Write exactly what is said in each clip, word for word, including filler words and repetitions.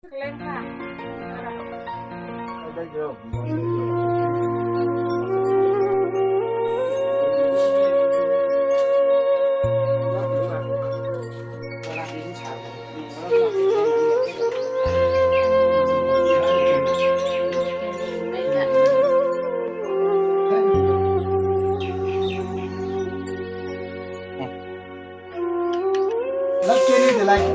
Let's get it like.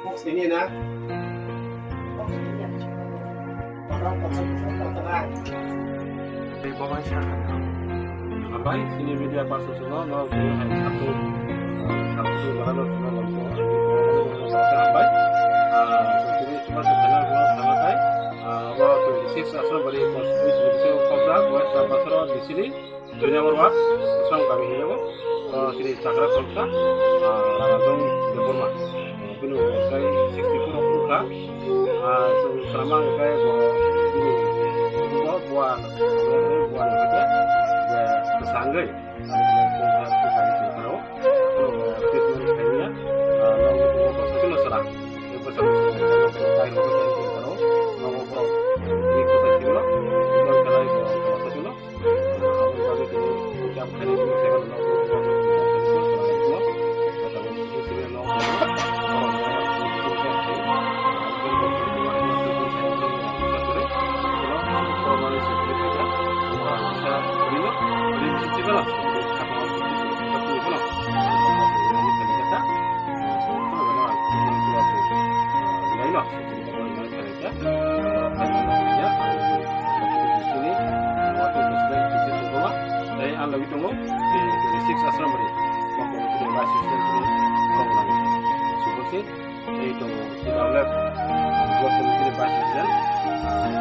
Box ini na. Hambai, sini media person suno, no, sini hai satu, satu barano suno, no, hambai. Ah, so, sini cuma sebenarnya, no, hambai. Ah, abo twenty six Asrambari constituency, so, kobra, West Ambassador, di sini. Dui number ward, Song kami hinjago, ah, sini Chakra Khoroksa, ah, Ranajong Debbarma. Bini umor kai sixty four wngkha. Ah, chwng khwnama hwnkhe bo bini bo buan, buan hwnkhe je kwchangwi, ah, treatment khaimya, ah, nokni tongo bwsajwkno chwla. Bwsajwkno chwla, nogo borok bini bwsajwkno, bini bwsajwkno. Tei ang logwi tongo, eh, twenty six Asrambari, block committee ni vice president tini borok rang subuk se, tei tongo T W F block committee ni vice president, ah,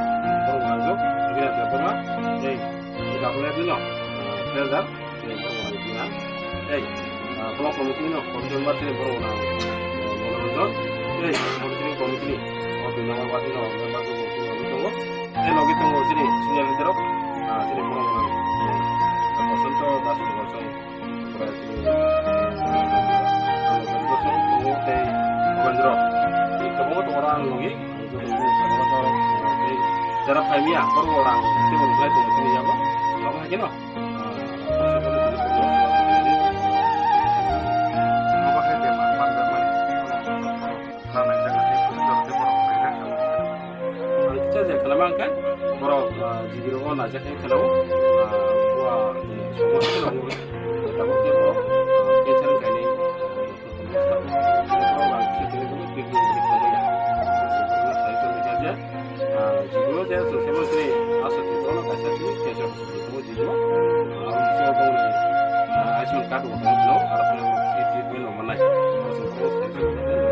borok rang jok, Jugina Debbarma, tei T W F ni no, ah, treasurer. Tei borok rang tini ang. Tei, ah, block committee no committee member tini borok rang, ah, Monoranjan. Tei monitoring committee ni o dui number ward ni no member borok tini rang tongo. Tei logi tongo chini senior leader rok, ah, chini borok rang, ah, Basanta Das Basanta. Pura chini, ah, Basanta tongo tei Bhendra. Tei kwbangma tongo rang logi. Tei jara phaimya borok rang tei borok lai tongo chini yago. Abo hai khe no. Ang kisa je khlama hwnkhe borok, ah, jibiro o naijak khe khwlao, ah, bua je somo khe rok tabuk khe borok, ah, cancer wngkha hinwi, ah, borok rang kisa tini borok twi twi twi twi twi twi twi twi. Ah, jibiro je social media aswk twi borok kaisa twi cancer hospital. Abo jibiro, ah, abo jibiro bongni, ah, Ayushman card bo tongwi phano, aro phano free treatment rok mannai. Abo se borok sai se